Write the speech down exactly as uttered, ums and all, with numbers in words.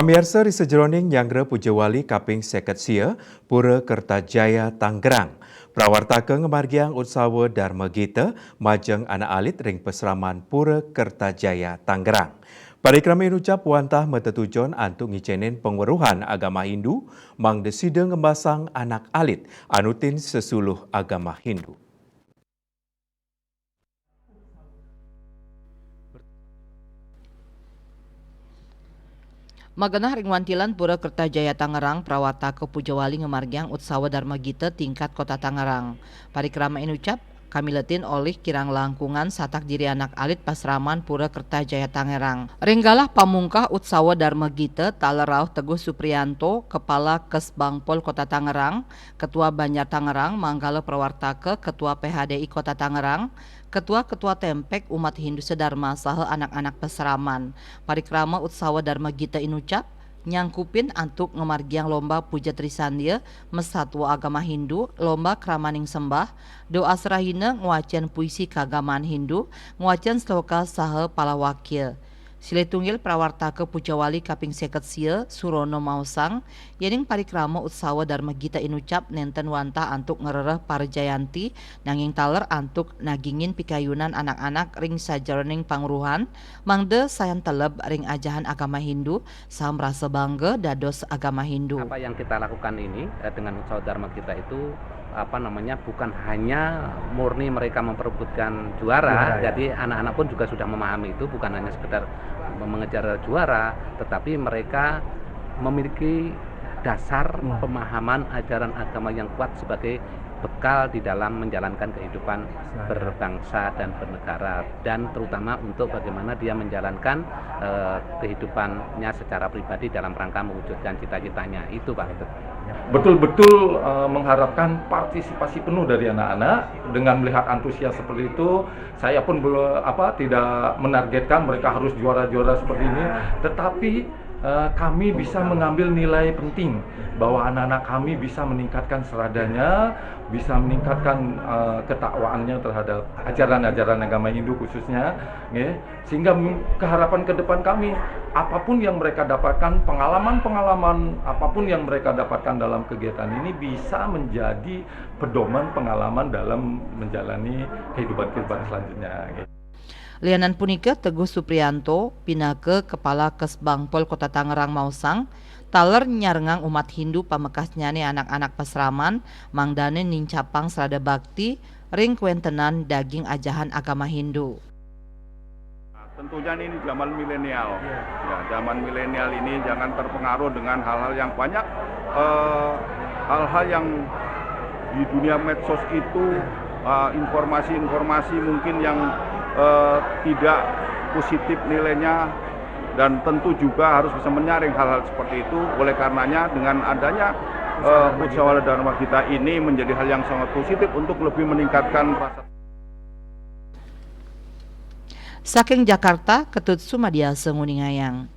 Pamiarsa, ri sajeroning nyanggra Puja Wali kaping seket sia, Pura Kertajaya Tangerang, prawartaka ngamargiang utsawa Dharma Gita majeng anak alit ring pasraman Pura Kertajaya Tangerang. Parikrama inucap wantah matetujon antuk ngicenin pangweruhan agama Hindu, mangda sida ngembasang anak alit anutin sesuluh agama Hindu. Magenah ring wantilan Pura Kertajaya Tangerang, prawartaka Puja Wali ngamargiang utsawa Dharma Gita tingkat Kota Tangerang. Parikrama inucap kamiletin olih kirang langkungan satak diri anak alit pasraman Pura Kertajaya Tangerang. Ring galah pamungkah utsawa Dharma Gita, taler rauh Teguh Suprianto, Kepala Kesbangpol Kota Tangerang, Ketua Banjar Tangerang, manggala prawartaka Ketua P H D I Kota Tangerang, ketua-ketua tempek umat Hindu sedharma saha anak-anak pasraman. Parikrama utsawa Dharma Gita inucap nyangkupin antuk ngamargiang lomba puja trisandya masatwa agama Hindu, lomba kramaning sembah, doa serahina, ngwacen puisi kaagaman Hindu, ngwacen sloka saha palawakya. Silih tunggil prawartaka Puja Wali kaping seket sia, Surono, maosang, yening parikrama utsawa Dharma Gita inucap nenten wantah antuk ngrereh para jayanti, nanging taler antuk nagingin pikayunan anak-anak ring sajeroning pangweruhan, mangda sayan teleb ring ajahan agama Hindu, saha marasa bangga dados agama Hindu. Apa yang kita lakukan ini, eh, dengan utsawa Dharma Gita itu, apa namanya, bukan hanya murni mereka memperebutkan juara, juara, ya. Jadi anak-anak pun juga sudah memahami itu, bukan hanya sekedar mengejar juara, tetapi mereka memiliki dasar, hmm, pemahaman ajaran agama yang kuat sebagai bekal di dalam menjalankan kehidupan, ya, berbangsa dan bernegara, dan terutama untuk bagaimana dia menjalankan, eh, kehidupannya secara pribadi dalam rangka mewujudkan cita-citanya itu, Pak. Betul-betul, eh, mengharapkan partisipasi penuh dari anak-anak. Dengan melihat antusias seperti itu, saya pun belum, apa, tidak menargetkan mereka harus juara-juara seperti ini. Tetapi, eh, kami bisa mengambil nilai penting bahwa anak-anak kami bisa meningkatkan seradanya, bisa meningkatkan, eh, ketakwaannya terhadap ajaran-ajaran agama Hindu khususnya, nggih. Sehingga m-, keharapan ke depan kami, apapun yang mereka dapatkan, pengalaman-pengalaman apapun yang mereka dapatkan dalam kegiatan ini bisa menjadi pedoman pengalaman dalam menjalani kehidupan-kehidupan selanjutnya, gitu. Lianan punika, Teguh Suprianto, pinaka Kepala Kesbangpol Kota Tangerang, maosang, taler nyarengang umat Hindu pamekasnyane anak-anak pasraman, mangdane nincapang srada bakti ring kawentenan daging ajahan agama Hindu. Nah, tentunya ini, ini zaman milenial. Iya. Ya, zaman milenial ini jangan terpengaruh dengan hal-hal yang banyak, eh, hal-hal yang di dunia medsos itu, eh, informasi-informasi mungkin yang, eh, tidak positif nilainya, dan tentu juga harus bisa menyaring hal-hal seperti itu. Oleh karenanya, dengan adanya, eh, Musyawarah Dharma Gita ini menjadi hal yang sangat positif untuk lebih meningkatkan rasa. Saking Jakarta, Ketut Sumadiasa nguningayang.